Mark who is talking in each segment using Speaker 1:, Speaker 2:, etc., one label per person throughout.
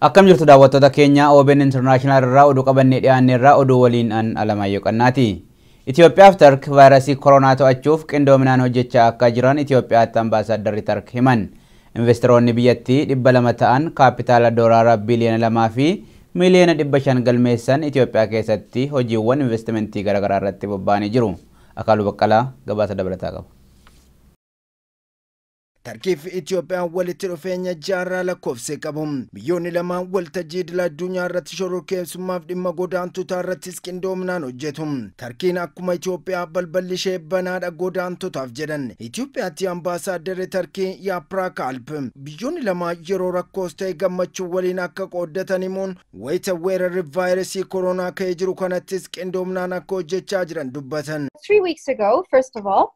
Speaker 1: Akkam jirtu daawwattoota keenya OBN International irraa oduu qabannee dhiyaanne irraa oduu waliin an Alamaayyoo Qannaati. Itoophiyaaf Tark vaayirasii koronaa to'achuuf qindoominaan hojjechaa akka jiran Itoophiyaatti ambaasaadarri Tark himan. Investoroonni biyyattii 200 ta'an kaapitaala doolaara biliyoona 2 fi miliyoona 500 galmeessan Itoophiyaa keessatti hojiiwwan investimentii garaagaraa irratti bobba'anii jiru. Akaaluu Baqqalaa gabaasa dabalataa qaba.
Speaker 2: Tarkiif Itoophiyaan walitti dhufeenya jaarraa lakkoofse qabu. Biyyoonni lamaan waltajjii idil addunyaa irratti shororkeessummaaf dhimma godaantotaa irrattis qindoominaan hojjetu. Tarkiin akkuma Itoophiyaa balballi ishee banaadha godaantotaaf jedhan. Itoophiyaatti ambaasaadarri Tarkii Yaapiraak Alp biyyoonni lamaan yeroo rakkoos ta'e gammachuu waliin akka qooddatan himuun wayita weerarri vaayirasii koronaa ka'ee jiru kanattis qindoominaan akka hojjechaa jiran dubbatan.
Speaker 3: 3 weeks ago, first of all,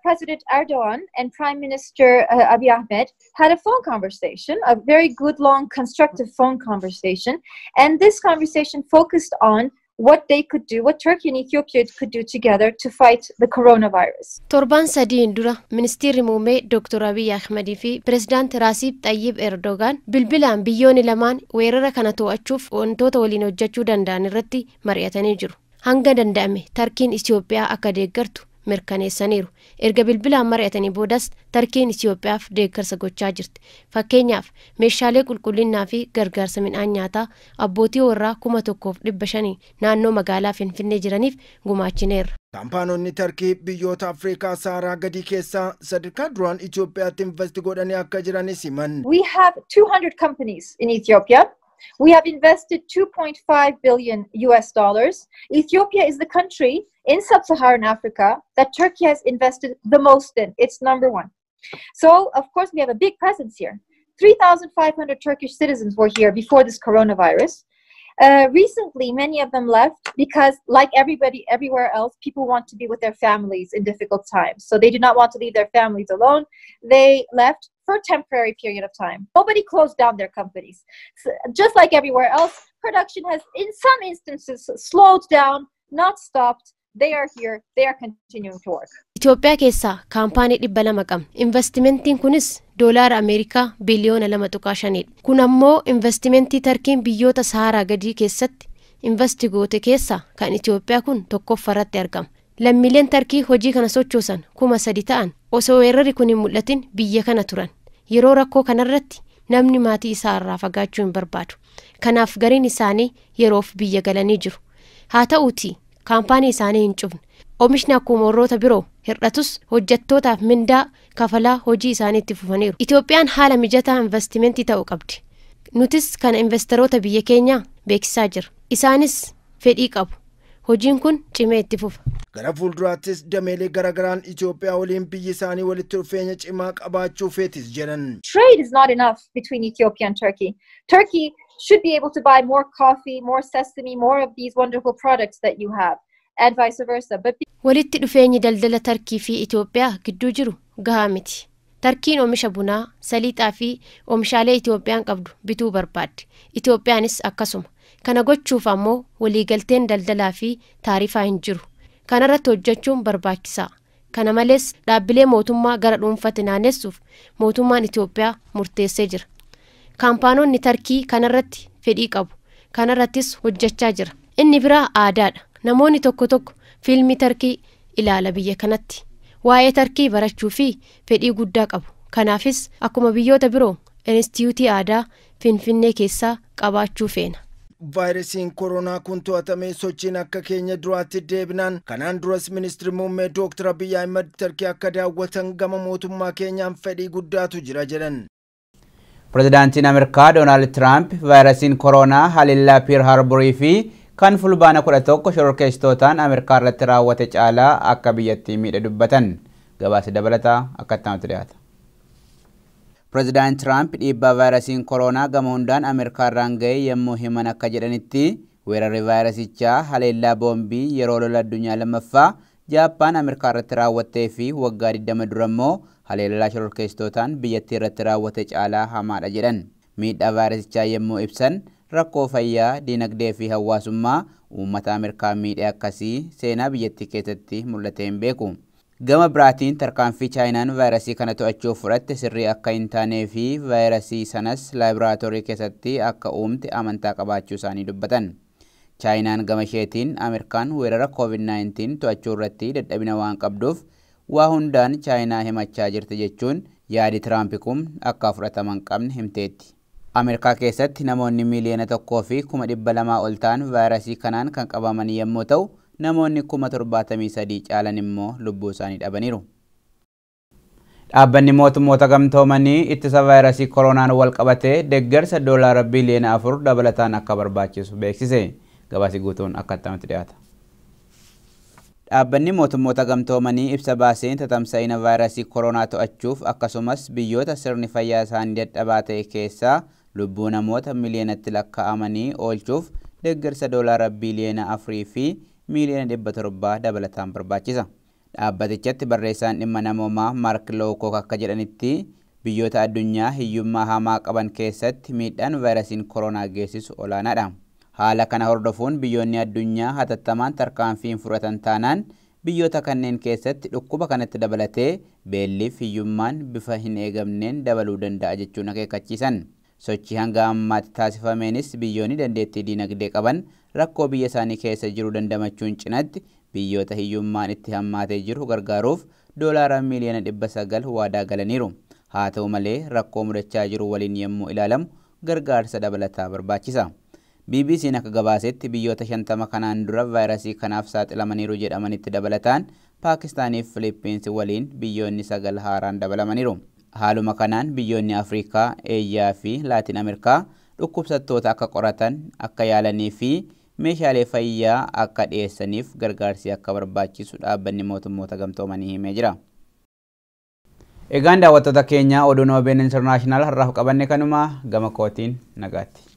Speaker 3: President Erdogan and Prime Minister Abiy Ahmed had a phone conversation, a very good, long, constructive phone conversation. And this conversation focused on what they could do, what Turkey and Ethiopia could do together to fight the coronavirus.
Speaker 4: Torban sadiin dura ministeerri muummee Dr. Abiy Ahmed fi Pireezidaant Raasiib Xayyib Erdogan bilbilaan biyyoonni lamaan weerara kana to'achuuf wantoota waliin hojjechuu danda'an irratti mari'atanii jiru. Hanga danda'ame Tarkiin Itoophiyaa akka deeggartu mirkaneessaniiru. Erga bilbilaan mari'atanii boodas Tarkiin Itoophiyaaf deeggarsa gochaa jirti. Fakkeenyaaf meeshaalee qulqullinnaa fi gargaarsa midhaan nyaataa abbootii warraa 1500 naannoo magaalaa Finfinnee jiraniif gumaachineerra.
Speaker 2: Kaampaanonni Tarkii biyyoota Afrikaa Saharaa gadii keessaa sadarkaa duraan Itoophiyaatti investi godhanii akka jiranis himan.
Speaker 3: We have 200 companies in Ethiopia. We have invested $2.5 billion US dollars. Ethiopia is the country in sub-Saharan Africa that Turkey has invested the most in. It's number one. So, of course, we have a big presence here. 3,500 Turkish citizens were here before this coronavirus. Recently, many of them left because, like everybody everywhere else, people want to be with their families in difficult times. So they do not want to leave their families alone. They left for a temporary period of time. Nobody closed down their companies. So, just like everywhere else, production has, in some instances, slowed down, not stopped. They are here. They are continuing to work.
Speaker 4: Itoophiyaa keessaa kaampaanii 200 qabna. Investimentiin kunis doolaara Ameerikaa biliyoona 2.5dha. Kun ammoo investimentii Tarkiin biyyoota Saharaa gadii keessatti investi goote keessaa kan Itoophiyaa kun tokkoffaarratti argama. Lammiileen Tarkii hojii kana sochoosan 3000 ta'an osoo weerarri kun hin mul'atin biyya kana turan. Yeroo rakkoo kanarratti namni maatii isaa irraa fagaachuu hin barbaadu. Kanaaf gariin isaanii yeroof biyya galanii jiru. Haa ta'uutii kaampaanii isaanii hin cufne. Oomishni akkuma warroota biroo hir'atus hojjettootaaf mindaa kafalaa hojii isaanii itti fufaniiru. Itoophiyaan haala mijataa investimentii ta'uu qabdi. Nutis kana investoroota biyya keenyaa beeksisaa jira. Isaanis fedhii qabu. Hojiin kun cimee itti fufa.
Speaker 2: Gara fuulduraattis dameelee garagaraan Itoophiyaa waliin biyyi isaanii walitti dhufeenya cimaa qabaachuu feetis jedhan.
Speaker 3: Trade is not enough between Ethiopia and Turkey. Turkey should be able to buy more coffee, more sesame, more of these wonderful products that you have, and vice versa. But
Speaker 4: Walitti dhufeenyi daldala Tarkii fi Itoophiyaa gidduu jiru gahaa miti. Tarkiin oomisha bunaa, saliixaa fi oomishaalee Itoophiyaan qabdu bituu barbaaddi. Itoophiyaanis akkasuma. Kana gochuuf ammoo waliigalteen daldalaa fi taarifaa hin jiru. Kanarratti hojjechuun barbaachisaa. Kana malees dhaabbilee mootummaa gara dhuunfaatti naannessuuf mootummaan Itoophiyaa murteessee jira. Kaampaanonni Tarkii kanarratti fedhii qabu. Kanarrattis hojjechaa jira. Inni biraa aadaadha. Namoonni tokko tokko fiilmii Tarkii ilaala biyya kanatti. Waa'ee Tarkii barachuu fi fedhii guddaa qabu. Kanaafis akkuma biyyoota biroo Inistituutii aadaa Finfinnee keessaa qabaachuu feena.
Speaker 2: Vaayirasiin koronaa kun to'atamee sochiin akka keenya duraatti deebinaan kanaan duras ministeerri muummee Dr. Abiy Ahmed Tarkii akka daawwatan gama mootummaa keenyaan fedhii guddaatu jira jedhan.
Speaker 1: Pireezidaantiin Ameerikaa Doonaald Tiraamp vaayirasiin koronaa haleellaa Pearl Harborii fi kan fulbaana 11 shororkeessitootaan Ameerikaa irratti raawwate caalaa akka biyyattii miidhe dubbatan. Gabaasa dabalataa akka itti dhiyaata. Pireezidaant Tiraamp dhiibbaa vaayirasiin koronaa gama hundaan Ameerikaa irraan ga'e yommuu himan akka jedhanitti weerarri vaayirasichaa haleellaa boombii yeroo lola addunyaa lammaffaa Jaappaan Ameerikaa irratti raawwattee fi waggaa 20 dura immoo haleellaa shororkeessitootaan biyyattii irratti raawwate caalaa hamaadha jedhan. Miidhaa vaayirasichaa yommuu ibsan rakkoo fayyaa, diinagdee fi hawaasummaa uummata Ameerikaa miidhe akkasii seenaa biyyattii keessatti mul'atee hin beeku. Gama biraatiin tarkaanfii Chaayinaan vaayirasii kana to'achuuf fudhatte sirrii akka hin taanee fi vaayirasii sanas laaboraatoorii keessatti akka uumte amantaa qabaachuu isaanii dubbatan. Chaayinaan gama isheetiin Ameerikaan weerara COVID-19 to'achuu irratti dadhabina waan qabduuf waa hundaan Chaayinaa himachaa jirti jechuun yaadi Tiraamp kun akka fudhatama hin qabne himteetti. Ameerikaa keessatti namoonni 1,200,000 ol ta'an vaayirasii kanaan kan qabaman yommuu ta'u, namoonni 73,000 caalan immoo lubbuu isaanii dhabaniiru. Dhaabbanni mootummoota gamtoomanii ittisa vaayirasii koronaan wal qabatee deeggarsa $4 biliyoona dabalataan akka barbaachisu beeksise. Gabaasi guutuun akka itti dhiyaata. Dhaabbanni mootummoota gamtoomanii ibsa baaseen tatamsa'ina vaayirasii koronaa to'achuuf akkasumas biyyoota sirni fayyaa isaanii dadhabaa ta'e keessaa lubbuu namoota miliyoonatti lakkaa'amanii oolchuuf deeggarsa $4 biliyoona fi miiliyoona 700 dabalataan barbaachisa. Dhaabbatichatti barreessaan dhimma namoomaa Maark Lowkook akka jedhanitti biyyoota addunyaa hiyyummaa hamaa qaban keessatti miidhaan vaayirasiin koronaa geessisu olaanaadha. Haala kana hordofuun biyyoonni addunyaa hatattamaan tarkaanfii hin fudhatan taanaan biyyoota kanneen keessatti dhukkuba kanatti dabalatee beelliif hiyyummaan bifa hin eegamneen dabaluu danda'a jechuun akeekkachiisan. Sochii hanga ammaatti taasifameenis biyyoonni dandeettii diinagdee qaban rakkoo biyya isaanii keessa jiru dandamachuun cinatti biyyoota hiyyummaan itti hammaatee jiru gargaaruuf $900 miliyoona waadaa galaniiru. Haa ta'u malee rakkoo mudachaa jiru waliin yommuu ilaalamu gargaarsa dabalataa barbaachisa. BBC'n akka gabaasetti biyyoota 50 kanaan dura vaayirasii kanaaf saaxilamaniiru jedhamanitti dabalataan Paakistaanii fi Filiippiinsi waliin biyyoonni 9 haaraan dabalamaniiru. Haaluma kanaan biyyoonni Afrikaa, Eeshiyaa fi Laatiin Ameerikaa dhukkubsattoota akka qoratan, akka yaalanii fi meeshaalee fayyaa akka dhiyeessaniif gargaarsi akka barbaachisu dhaabbanni mootummoota gamtoomanii himee jira. Egaan daawwattoota keenya oduun OBN International har'aaf qabanne kanuma gama kootiin nagaatti.